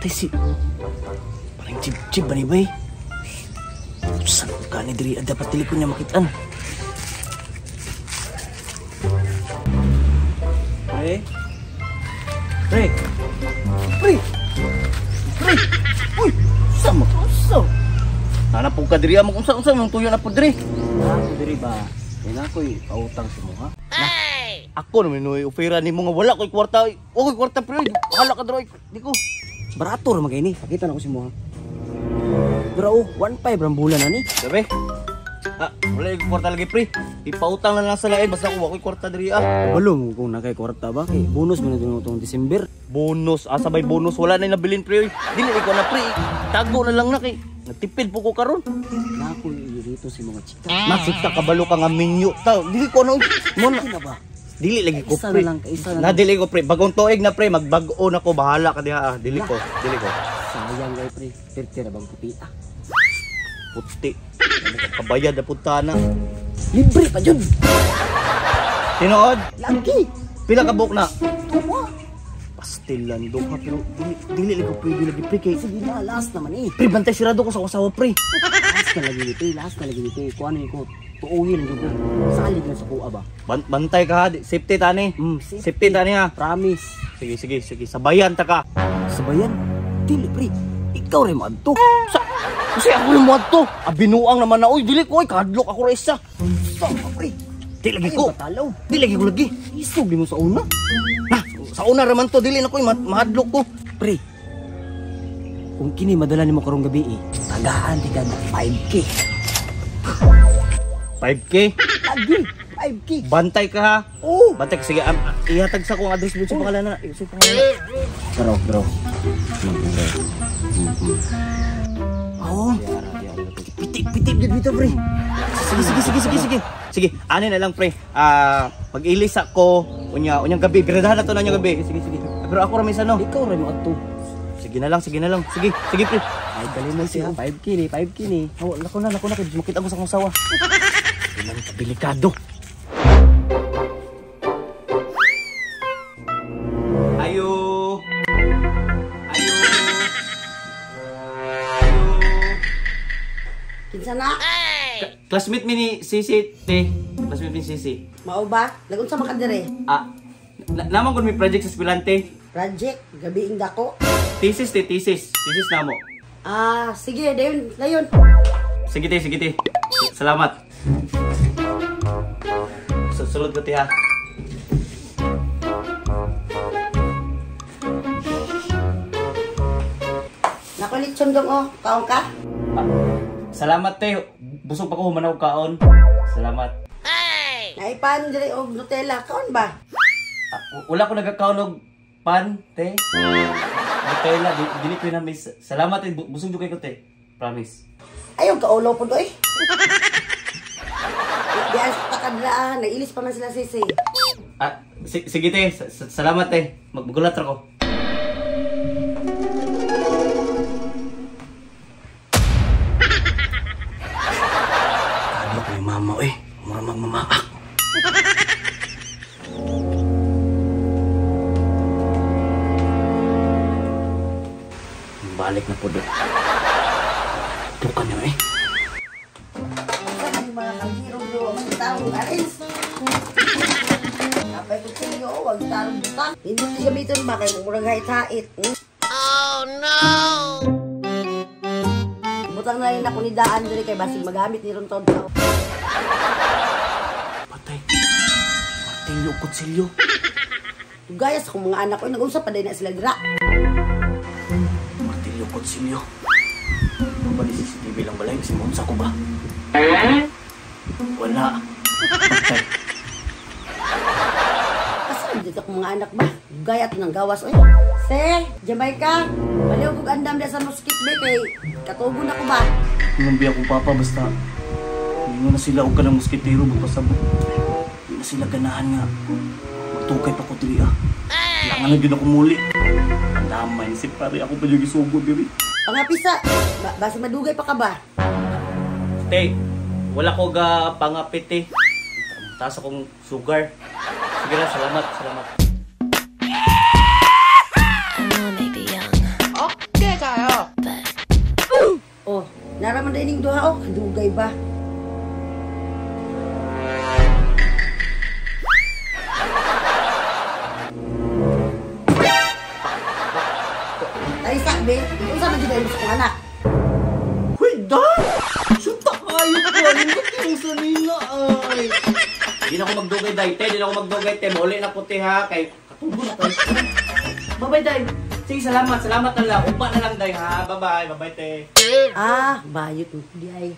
Patay si parang chip-chip ba ni bay? Saan ka ni diri? Dapat dili ko niya makitaan. Pre? Pre? Pre? Pre? Uy! Saan mo? Saan? Hanap po ka diri. Amang unsa-unsa mong tuyo na po diri. Ako diri ba? Kaya ako'y pautang sa mo ha? Ako naman noy ofera nimo nga wala ko'y kwarta. Wa ko'y kwarta pre. Bahala ka dro. Di ko. Barato ra man kay ni. Pakita na ko si mo ha. Bro, 1.5 rang bulan ani. Sabi? Ah, wala yung kwarta lagi pre. Ipautang na lang sa lain basta ako wa ko'y kwarta diri ah. Kabalo mo kung nakay kwarta ba kay bonus man na itong December. Bonus, asa bay bonus wala na nabilin pre. Dili ko na pre. Tago na lang na kay nagtipid po ko karon. Nako dito si mga chika. Makita kabalo ka nga minyo ta. Dili ko ano mo na ba? Dili lagi ko Kaisa pre. na lang, kaisa na Na lang. dili ko pre. Bagong tuig na pre, magbag-o na ko, bahala ka diha ah. Dili ko, dili ko. Sayang kay pre. Perti ra bang puti ah. Puti. Kabayad na punta na. Libre pa jud. Tinuod? Lagi. Pila ka buok na? Tuwa. Pastil lang duha pero dili lagi ko pwede lagi pre kay. Sige na, last naman eh. Pre, bantay sirado ko sa asawa pre. Last na lagi ni pre, last na lagi ni pre. Kuha na ko. Tuuhin lang jud ko. Salig lang sa kuha ba. Bantay ka ha, safety tani. Safety. Safety tani ha. Promise. Sige, sige, sige. Sabayan ta ka. Sabayan? Dili pre. Ikaw rin mo adto. Sa kasi ako yung mo adto. Abinuang naman na oy, dili ko oy, kadlok ako ra isa. Sa pre. Di lagi ko. Ay, batalaw. Di lagi ko lagi. Isog di mo sa una. Na, sa una ra man to, dili na ko mahadlok ko. Pre. Kung kini madala nimo karong gabi eh, tagaan ti kag 5K. 5K? Lagi, 5K. Bantay ka ha. Oo. Bantay ka sige, ihatag sa akong address mo sa pangalan na. Sa pangalan. Bro, bro. Oo. Piti-piti dito pre. Sige, sige, sige, sige, sige. Sige, ani na lang pre. Ah, mag-ilis ako unya unyang gabi. Biradahan na to na unyang gabi. Sige, sige. Pero ako ra may sano. Ikaw ra mo adto. Sige na lang, sige na lang. Sige, sige pre. Ay, dali na siya. 5K ni, 5K ni. Oh, lako na kay makita ko sa akong asawa. Ilang kabilikado. Ayo. Ayo. Ayo. Kinsa na? Classmate mi ni Sisi, te. Classmate mi ni Sisi. Mao ba? Nagunsa man ka dire? Ah, naman kun may project sa eskwelante. Project, gabi dako. Thesis te, thesis. Thesis namo. Ah, sige, dayon, dayon. Sige te, sige te. Salamat. Sulod ko te ha. Nako lechon dong oh, kaon ka? Ah, salamat te. Busog pa ko human ako kaon. Salamat. Hey! Naipan dire og Nutella, kaon ba? Ah, wala ko nagakaon og pan te. Nutella, dili ko na miss. Salamat te, busog jud kay ko te. Promise. Ayaw kaulo po doy. Diyan sa kadra, nailis pa man sila sisi. Ah, sige te, salamat te. Magbugulat ra ko. Kadlok ni mama eh. Mura magmamaak. Balik na po doon. Tukan niyo eh. Sa mga kagiro do, ang taong aris. Apay ko sa iyo, wag tarong butang. Hindi ko gamiton ba kay murag hait-hait. Oh no! Butang na rin ako ni Daan diri kay basig magamit ni ron taon. Patay. Martilyo, kutsilyo. Gaya sa akong mga anak ko, nag-usap pa din na sila dira. Martilyo, kutsilyo. Mabali CCTV lang balay, kasi maunsa ko ba? Wala. Patay. Asa dito akong mga anak ba? Gaya to ng gawas oy. Se, Jamaica, baliw kog andam da sa Mosquito Bay kay katugon ako ba? Nung biya akong papa basta ningon na sila og kanang moskitero magpasabot. Di na sila ganahan nga magtukay pa ko diri ah. Kailangan na gyud ako muli. Ang damay si pare ako pa yung gisugod diri. Pangapisa, basi madugay pa ka ba? Te, wala ko ga pangapit te. Taas akong sugar. Sige na, salamat, salamat. I know I may be young. Naraman din ning duha oh, dugay ba? Ay, sabi, unsa man jud ay sa akong anak? Hoy, Day! Sunta kayo ko! Anong yung sa nila ay? Di na ako magdugay, Day. Te, di na ako magdugay, te. Muli na ko, te, ha? Kay katubo na tayo. Bye-bye, Day. Sige, salamat. Salamat na lang. Upa na lang, Day, ha? Bye-bye. Bye-bye, te. Ah, bayot mo di ay.